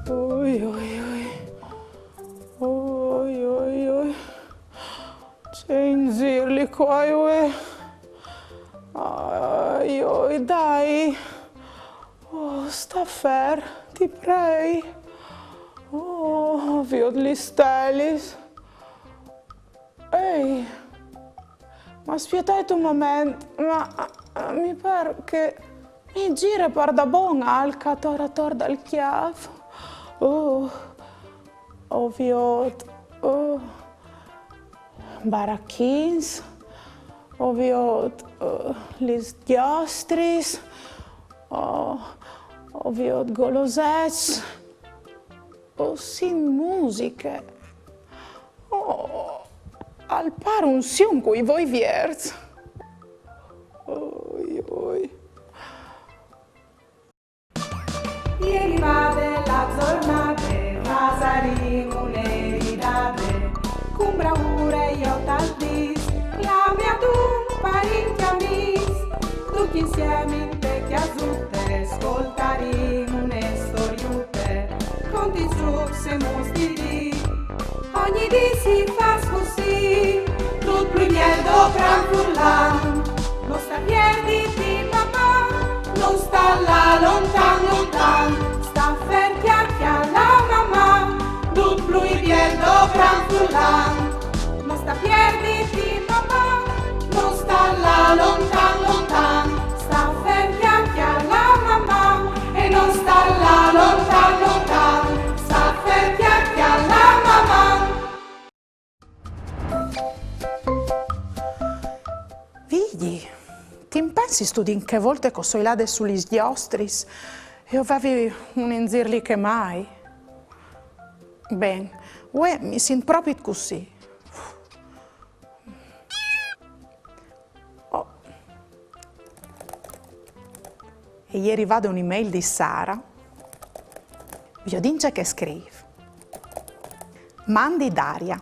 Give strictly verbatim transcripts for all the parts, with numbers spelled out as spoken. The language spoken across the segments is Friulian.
Oi, oi, oi. Oi, oi, oi. Ce inzîr li ca, uè. Ai, oi, dai. Oh, sta fer, ti prei. Oh, viôt lis stelis. Ehi, ma spietait un moment, ma, eh, mi par che mi zire pardabon alc ator ator dal cjâf. Oh, o viôt, oh, barachins, o viôt, eh, lis gjostris, oh, o viôt golosets, o sint musiche. Oh, al pâr un sium cui voi vierts. Oi, oi. E rivade la zornade, fasarìn une ridade, cun braure jo tal dîs, clame a dun parint e amîs, ducj insiemi inte cjasute, scoltarìn une storiute, conti zûcs e muts di dì. Ogni dì si fâs cussì, dut plui biel dal cranfurlan. No sta pierditi, Maman, no sta lâ lontan, lontan. Sta fer, cjalâ, cjalâ, Maman, dut plui biel dal cranfurlan. No sta pierditi, Maman, no sta lâ lontan, lontan. Sta fer, cjalâ, cjalâ, Maman, e no sta lâ lontan, lontan. Sta fer, cjalâ, cjalâ, Maman. Vigji, ti impensistu di in chê volte che o soi lade su lis gjostris e o vevi un inzîr li che mai? Ben, vuê mi sint propit cussì. Oh. E je rivade une mail di Sara. Viodìn ce che e scrîf. Mandi Daria,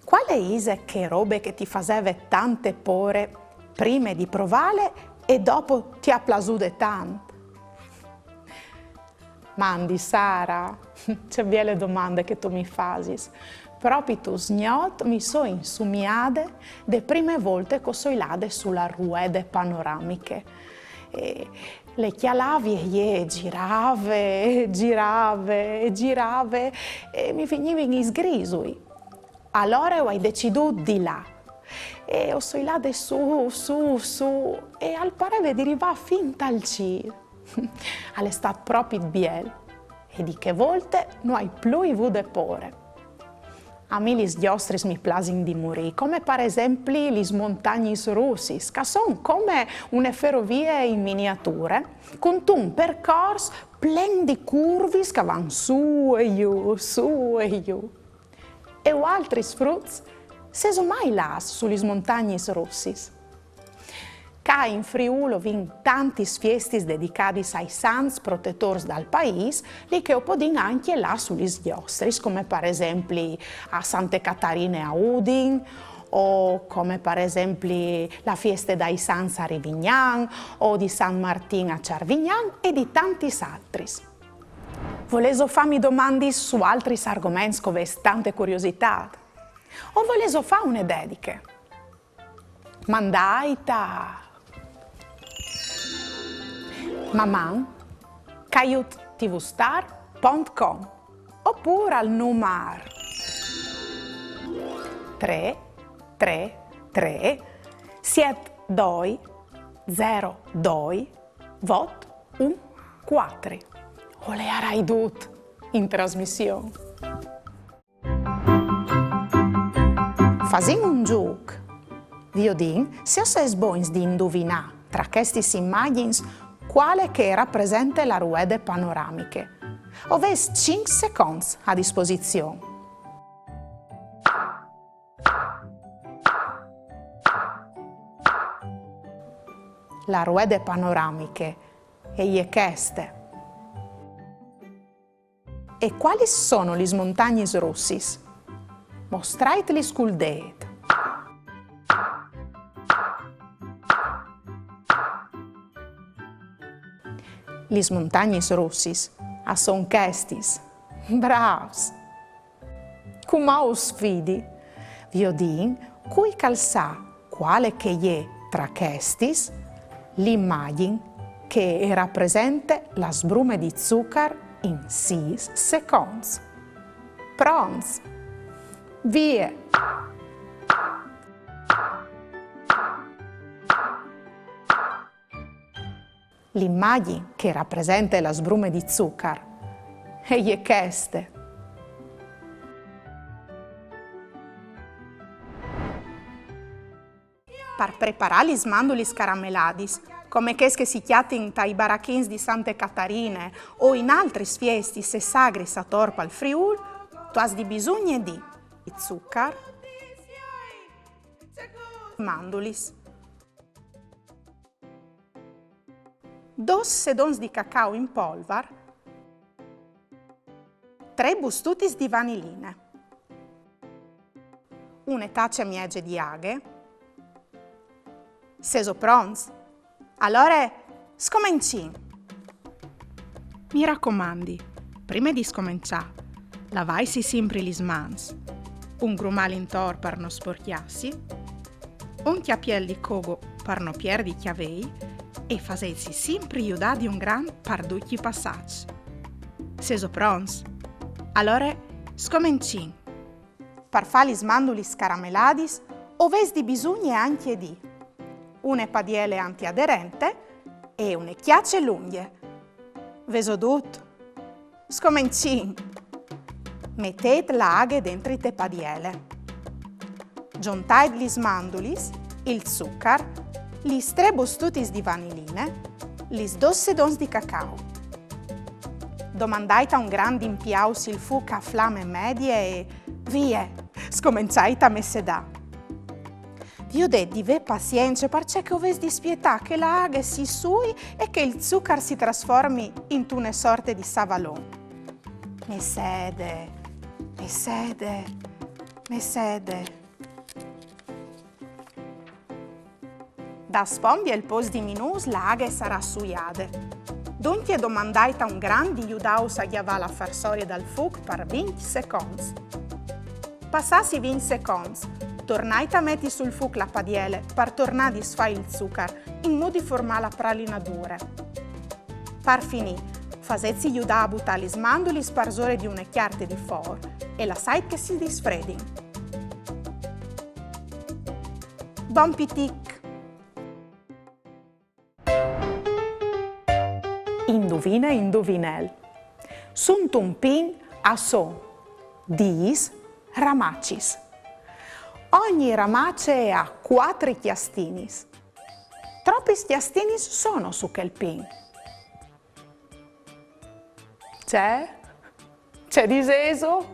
cuale ise chê robe che ti faseve tante pôre prime di provâle e dopo ti à plasude tant? Mandi Sara, ce biele domande che tu mi fasis. Propit usgnot mi soi insumiade de prime volte che o soi lade su la ruede panoramiche. E le cjalavi e jê e girave, e girave, e girave, e mi vignivin i sgrisui. Alore o ai decidût di lâ. E o soi lade sù, sù, sù, e al pareve di rivâ fin tal cîl. Al è stât propit biel. E di chê volte no ai plui vude pôre. A mi lis gjostris mi plasin di murî, come par esempli lis montagnis russis, che a son come une ferovie in miniature, cuntun percors plen di curvis che a van sù e jù, sù e jù. E vualtris fruts, sêso mai lâts su lis montagnis russis? Ca in Friûl o vin tantis fiestis dedicadis ai sants protetôrs dal paîs, li che o podìn ancje lâ su lis gjostris, come par esempli a Sante Catarine a Udin, o come par esempli la fieste dai Sants a Rivignan, o di San Martin a Çarvignan e di tantis altris. Volêso fâmi domandis su altris argoments che o vês tante curiositât? O volêso fâ une dediche? Mandait a maman caiut tvstar pont com opûr al numar trê trê trê siet doi zero doi vot un cuatri. O leiarai dut in trasmission. Fasìn un zûc. Viodìn se o sês bogns di induvinâ tra chestis imagjins cuale che e rapresente la ruede panoramiche. O vês cinc seconts a disposizion. La ruede panoramiche e je cheste. E cualis sono lis montagnis russis? Mostraitlis cul dêt. Lis montagnis russis a son chestis. Brâfs! Cumò us sfidi. Viodìn cui che al sa cuale che e je tra chestis l'imagjin che e rapresente la sbrume di zucar in sîs seconts. Pronts? Vie! L'imagjin che e rapresente la sbrume di zucar e je cheste. Par preparâ lis mandulis carameladis, come chês che si cjatin tai barachins di Sante Catarine o in altris fiestis e sagris ator pal Friûl, tu âs di bisugne di zucar, mandulis, dôs sedons di cacau in polvar, trê bustutis di vaniline, une tace e mieze di aghe. Sêso pronts? Alore, scomencìn! Mi racomandi, prime di scomençâ, lavaitsi simpri lis mans, un grumâl intor par no sporcjâsi, un cjapiel di cogo par no pierdi cjavei e fasêtsi simpri judâ di un grant par ducj i passaçs. Sêso pronts? Alore, scomencìn! Par fâ lis mandulis carameladis o vês di bisugne ancje di une padiele antiaderente e une cjace lungje. Vêso dut? Scomencìn! Metêt la aghe dentri te padiele. Zontait lis mandulis, il zucar, lis trê bustutis di vaniline, lis dôs sedons di cacau. Domandait a un grant impiaus il fûc a flame medie e vie, scomençait a messedâ. Viodêt di vê pazience, parcè che o vês di spietâ che la aghe si sui e che il zucar si trasformi intune sorte di savalon. Messede, messede, messede. Daspò un biel pôc di minûts la aghe e sarà suiade. Duncje domandait a un grant di judâus a gjavâ la farsorie dal fûc par vincj seconts. Passâts i vincj seconts, tornait a meti sul fûc la padiele par tornâ a disfâ il zucar, in mût di formâ la pralinadure. Par finî, fasêtsi judâ a butâ lis mandulis parsore di une cjarte di for e lassait che si disfredin. Bon pitic! Induvine, induvinel. Suntun pin a son dîs ramacis. Ogni ramace e à cuatri cjastinis. Tropis cjastinis sono su chel pin? Ce? Ce disêso?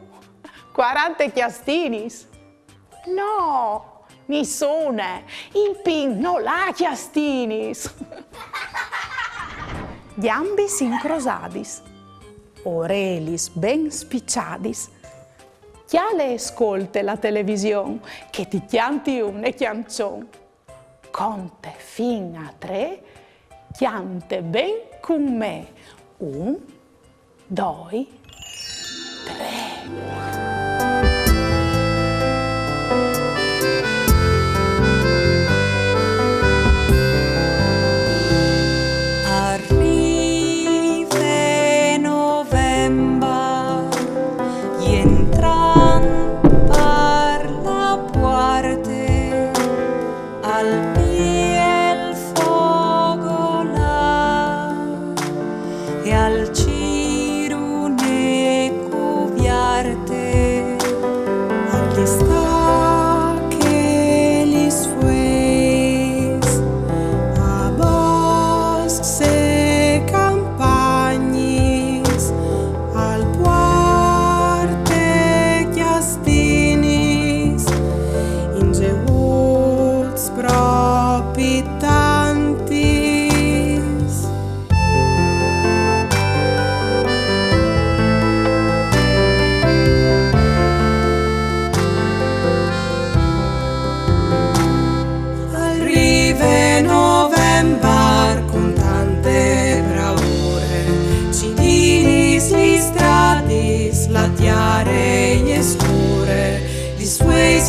Cuarante cjastinis? No, nissune. Il pin nol à cjastinis. Gjambis incrosadis, orelis ben spiçadis. Cjale e scolte la television, che ti cjanti une cjançon. Conte fin a trê, cjante ben cun me. Un, doi, trê. Arrive novembar, jentrant par la puarte, al pî el fogolar e al cîr une cuviarte.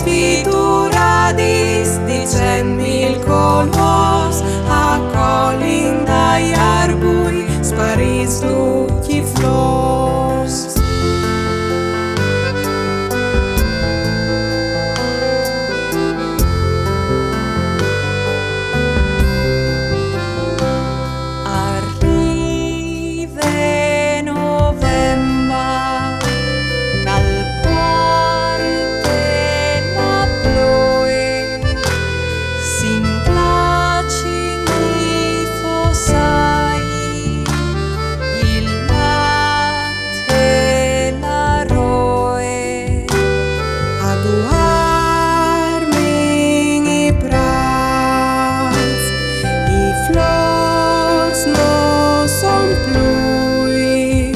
Pituradis di cent mil colors, a colin dai arbui sparìs ducj i flors. Arrive novembar, nal puarte la ploe, s'implacin i fossai, il mat e la roe, a duarmin i prats, i flors no son plui,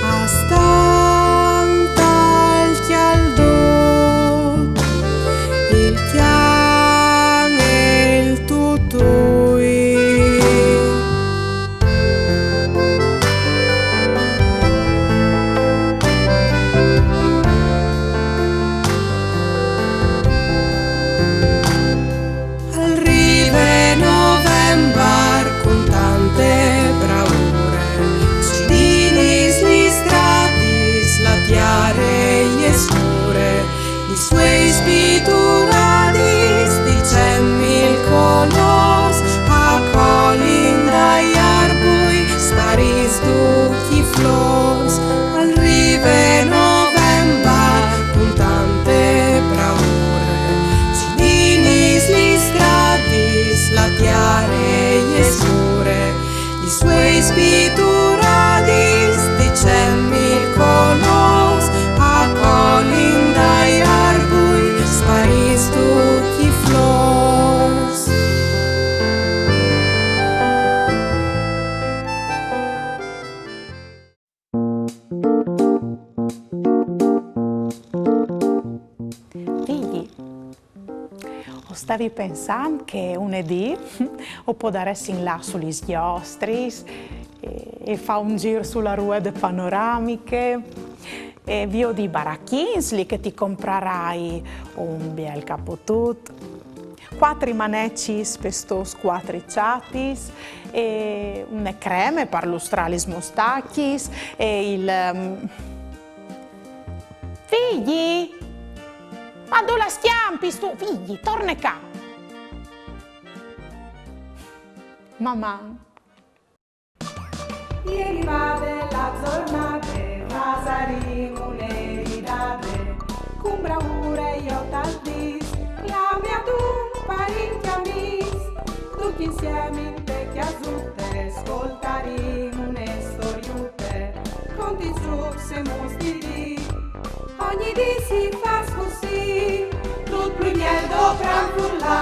a stan tal cjaldut, il cjan e il tutui. Al rive novembar cun tante braure, cininis lis stradis, la tiare e je scure, lis sueis pituradis di cent mil colors, a colin dai arbui sparìs ducj i flors. Al rive novembar cun tante braure, cininis lis stradis, la tiare e je scure, lis sueis pituradis di cent mil colors, a colin dai arbui sparìs ducj i flors. Figli, o stavi pensant che une dì o podaressin lâ su lis gjostris e, e fâ un zîr su la ruede panoramiche e viodi i barachins li che ti comprarai un biel capotut, cuatri manecis pes tôs cuatri çatis e une creme par lustrâ lis mostachis e il, ehm, Figli! Ma dulà scjampis tu? Figli, torne ca! Maman! E je rivade la zornade, fasarìn une ridade, cun braure jo tal dîs, clame adun parint e amîs, ducj insiemi inte cjasute, scoltarìn une storiute, contis, zûcs e mostidis. Ogni dì si fâs cussì, dut plui biel doprant furlà,